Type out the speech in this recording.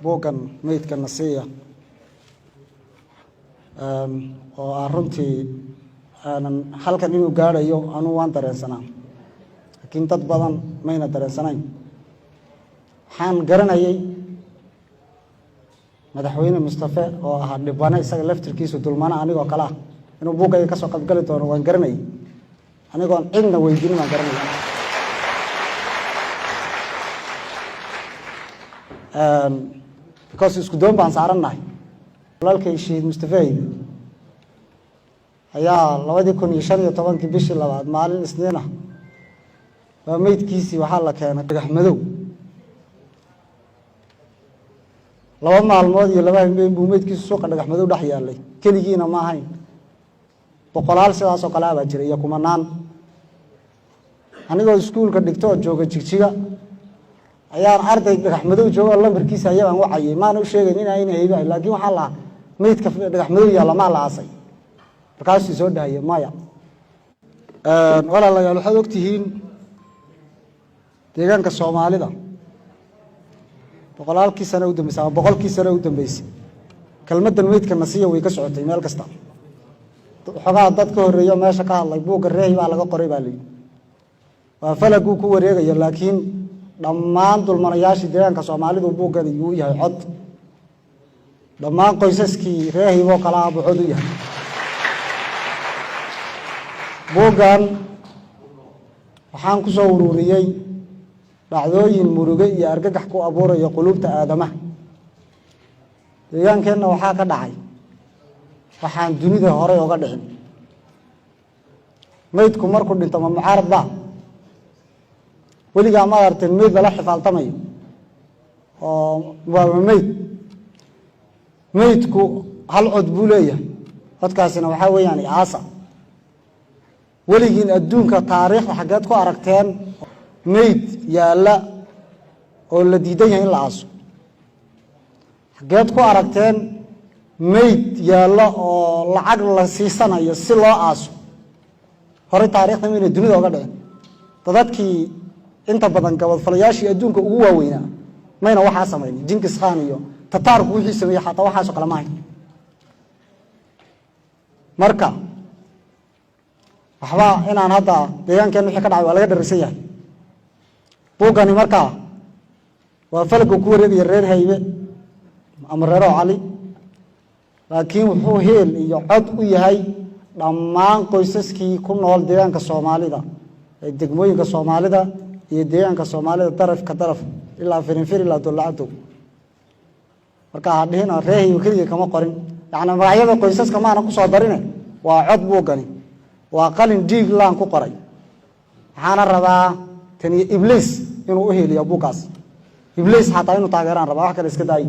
Buuggan Meydka Nasiya oo ah runtii aanan halkan inuu gaadhayo, anuu waan dareensanaa, laakiin dad badan mayna dareensanayn. Waxaan garanayay Madaxweyne Mustafe oo ahaa dhibane, isaga laftirkiisu dulmana anigoo kale ah, inuu buuggayga ka soo qaybgali doono waan garanayay. Anigoon cidna weydiinin waan garanaya, because isku doon baan saarannahay. Walaalkay Shahiid Mustafe Haybe ayaa 2015-kii bishii labaad, maalin Isniin ah, baa meydkiisii waxaa la keenay Dhagax Madow. 2 maalmood iyo 2 habeen buu meydkiisu suuqa Dhagax Madow dhex yaallay. Keligiina ma ahayn, boqolaal sidaasoo kale ah baa jira iyo kumanaan. Anigoo iskuulka dhigto oo jooga Jigjiga ayaan arday Dhagax Madow jooga oo lambarkiisa ayabaan wacayay. Maana u sheegayn in ayna haybahay, laakiin waxaa lahaa meydka Dhagax Madow yaalla maa la aasay? Markaasuu soo dhahaya maya. Walaalayaal, waxaad ogtihiin deegaanka Soomaalida boqolaalkii sane u dambeysay ama 100-kii sane u dambeysay, kelmaddan meydka nasiya way ka socotay meel kasta. Xogaha dad ka horreeyo meesha ka hadlay, buugga reehi baa laga qoray baa layidhi, waa falaguu ku wareegaya, laakiin dhammaan dulmanayaashii deegaanka Soomaalidu buuggan yuu yahay cod. Dhammaan qoysaskii reehiboo kale ah buu cod u yahay. Buuggan waxaan ku soo ururiyey dhacdooyin muruge iyo argagax ku abuuraya quluubta aadamaha. Deegaankeenna waxaa ka dhacay waxaan dunida horey oga dhicin. Meydku markuu dhinto ma mucaarad baa? Weligaa ma aragteen meyd lala xifaaltamayo oo waaba meyd? Meydku hal cod buu leeyahay, codkaasina waxaa weeyaan iaasa. Weligiin adduunka taariikhda xaggeed ku aragteen meyd yaalla oo la diidan yahay in la aaso? Xaggeed ku aragteen meyd yaalla oo lacag la siisanayo si loo aaso? Horey taarikhda mayna dunida oga dhicin. Dadadkii inta badan gabadfalayaashii adduunka ugu waaweynaa mayna waxaa samaynin. Jinkis Khan iyo Tataarku wixii sameeyey xataa waxaasoo kale ma hayn. Marka waxba inaan hadda deegaankeen wixii ka dhacay waa laga dharagsan yahay. Buuggani markaa waa falaguu ku wareegaya reer Haybe ama reeroo Cali, laakiin wuxuu heel iyo cod u yahay dhammaan qoysaskii ku nool deegaanka Soomaalida ee degmooyinka Soomaalida iyo deegaanka Soomaalida, darafka daraf ilaa Firinfir ilaa Dollacadow. Marka ha dhihina reehayba keligii kama qorin, yacni magacyada qoysaska maana ku soo darine. Waa cod buuggani, waa qalin dhiig laan ku qoray. Waxaana rabaa taniyo Ibliis inuu u heliyo buuggaas, Ibliis xataa inuu taageeraan rabaa, wax kale iska daayi.